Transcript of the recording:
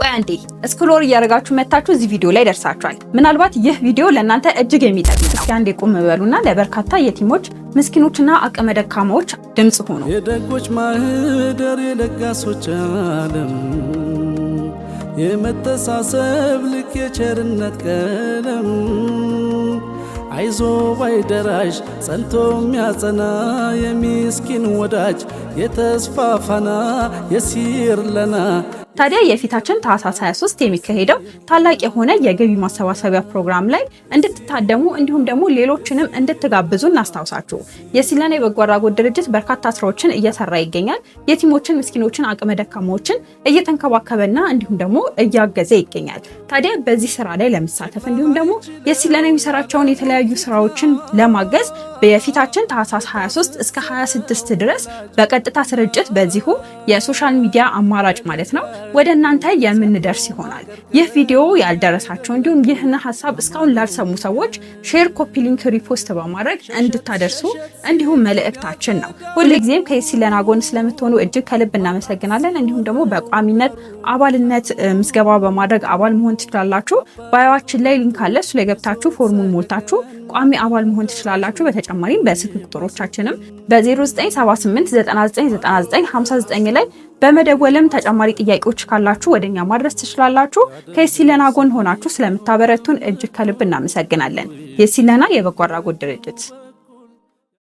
ቆይ አንዴ፣ scroll እያደረጋችሁ መታችሁ እዚህ ቪዲዮ ላይ ደርሳችኋል። ምናልባት ይህ ቪዲዮ ለእናንተ እጅግ የሚጠቅም ነው። አንዴ ቆም በሉና ለበርካታ የቲሞች፣ ምስኪኖችና አቅመ ደካማዎች ድምፅ ሁኑ። የደጎች ማህደር፣ የለጋሶች ዓለም፣ የመተሳሰብ ልክ፣ የቸርነት ቀለም፣ አይዞ ባይ ደራሽ፣ ጸንቶ የሚያጸና፣ የሚስኪን ወዳጅ፣ የተስፋ ፋና፣ የሲር ለና። ታዲያ የፊታችን ታህሳስ 23 የሚካሄደው ታላቅ የሆነ የገቢ ማሰባሰቢያ ፕሮግራም ላይ እንድትታደሙ እንዲሁም ደግሞ ሌሎችንም እንድትጋብዙ እናስታውሳችሁ። የሲለና የበጎ አድራጎት ድርጅት በርካታ ስራዎችን እየሰራ ይገኛል። የቲሞችን፣ ምስኪኖችን፣ አቅመ ደካማዎችን እየተንከባከበና እንዲሁም ደግሞ እያገዘ ይገኛል። ታዲያ በዚህ ስራ ላይ ለመሳተፍ እንዲሁም ደግሞ የሲለና የሚሰራቸውን የተለያዩ ስራዎችን ለማገዝ የፊታችን ታህሳስ 23 እስከ 26 ድረስ በቀጥታ ስርጭት በዚሁ የ social media አማራጭ ማለት ነው ወደ እናንተ የምንደርስ ይሆናል። ይህ ቪዲዮ ያልደረሳቸው እንዲሁም ይህን ሀሳብ እስካሁን ላልሰሙ ሰዎች share፣ copy link፣ repost በማድረግ እንድታደርሱ እንዲሁም መልእክታችን ነው። ሁልጊዜም ከሲለና ጎን ስለምትሆኑ እጅግ ከልብ እናመሰግናለን። እንዲሁም ደግሞ በቋሚነት አባልነት ምዝገባ በማድረግ አባል መሆን ትችላላችሁ። Bio ኣችን ላይ link አለ። እሱ ላይ ገብታችሁ ፎርሙን ሞልታችሁ ቋሚ አባል መሆን ትችላላችሁ። በተጨማሪም በስልክ ቁጥሮቻችንም በ0978999959 ላይ በመደወልም ተጨማሪ ጥያቄዎች ካላችሁ ወደኛ ማድረስ ትችላላችሁ። ከሲለና ጎን ሆናችሁ ስለምታበረቱን እጅግ ከልብ እናመሰግናለን። የሲለና የበጎ አድራጎት ድርጅት።